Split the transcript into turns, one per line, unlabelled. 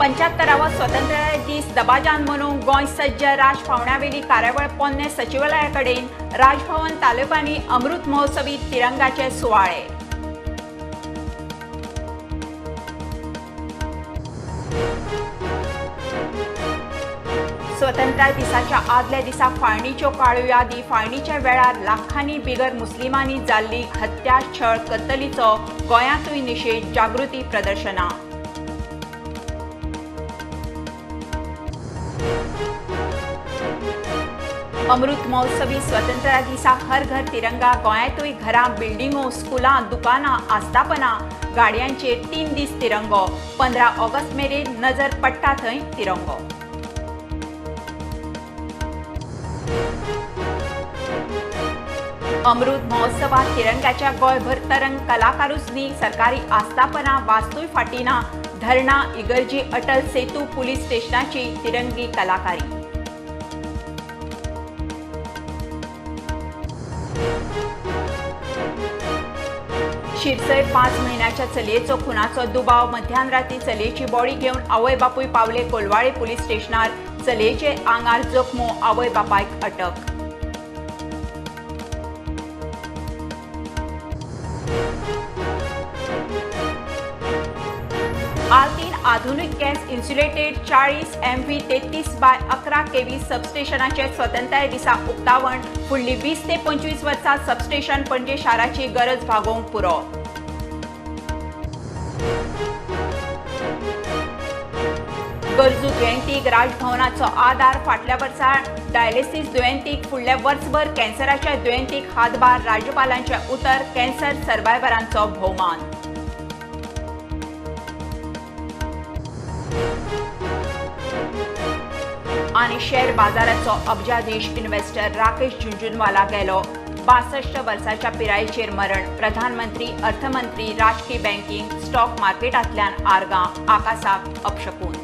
75वो स्वतंत्रताय दीस दबाजान मनोवंक गोंय सज्ज. राज पावण्यावेली कार्यावळ पोन्ने सचिवालया कडेन. राजभवन तालुक्यांनी अमृत महोत्सवी तिरंगाचे सुवाळे. स्वतंत्रताय दिसाच्या आदल्या दिसा फाळणीच्यो काळ्यो यादी. फाळणीच्या वेळार लाखांनी बिगर मुस्लिमांनी जाल्ली हत्या, छळ, कत्तलीचो गोंयांतूय निशेध. जागृती प्रदर्शनां. अमृत महोत्सवी स्वतंत्रताय दिसा हर घर तिरंगा. गोंयांतूय घरां, बिल्डिंगो, स्कुलां, दुकानां, आस्थापनां, गाडयांचेर 3 दीस तिरंगो. 15 ऑगस्ट मेरेन नजर पडटा थंय तिरंगो. अमृत महोत्सवात तिरंग्याच्या गोंयभर तरंग. कलाकारूच न्ही, सरकारी आस्थापनां, वास्तूय फाटीं ना. धरणां, इगर्जी, अटल सेतू, पुलीस स्टेशनाची तिरंगी कलाकारी. शिरसय 5 म्हयन्याच्या चलयेचो खुनाचो दुबाव. मध्यान राती चलयेची बॉडी घेवन आवय बापूय पावले कोलवाळे पुलीस स्टेशनार. चलयेचे आंगार जखमो, आवय बापायक अटक. आल्तीन आधुनिक गॅस इन्सुलेटेड 40 MV 33/11 kV सबस्टेशनाचे स्वतंत्रताय दिसा उक्तावण. फुडली 20 ते 25 वर्सां सबस्टेशन पणजे शाराची गरज भागोवंक पुरो. गरजू दुयेंतीक राजभवनाचो आदार. फाटल्या वर्सा डायलिसीस दुयेंतीक, फुडल्या वर्सभर कॅन्सराच्या दुयेंतीक हातभार. राज्यपालांचें उतर, कॅन्सर सर्वायवरांचो भोवमान. आनी शेअर बाजाराचो अब्जाधीश इन्व्हेस्टर राकेश झुंझुनवाला गेलो. 62 वर्साच्या पिरायेचेर मरण. प्रधानमंत्री, अर्थमंत्री, राजकी, बँकिंग, स्टॉक मार्केटांतल्यान आर्गां, आकाशाक अपशकून.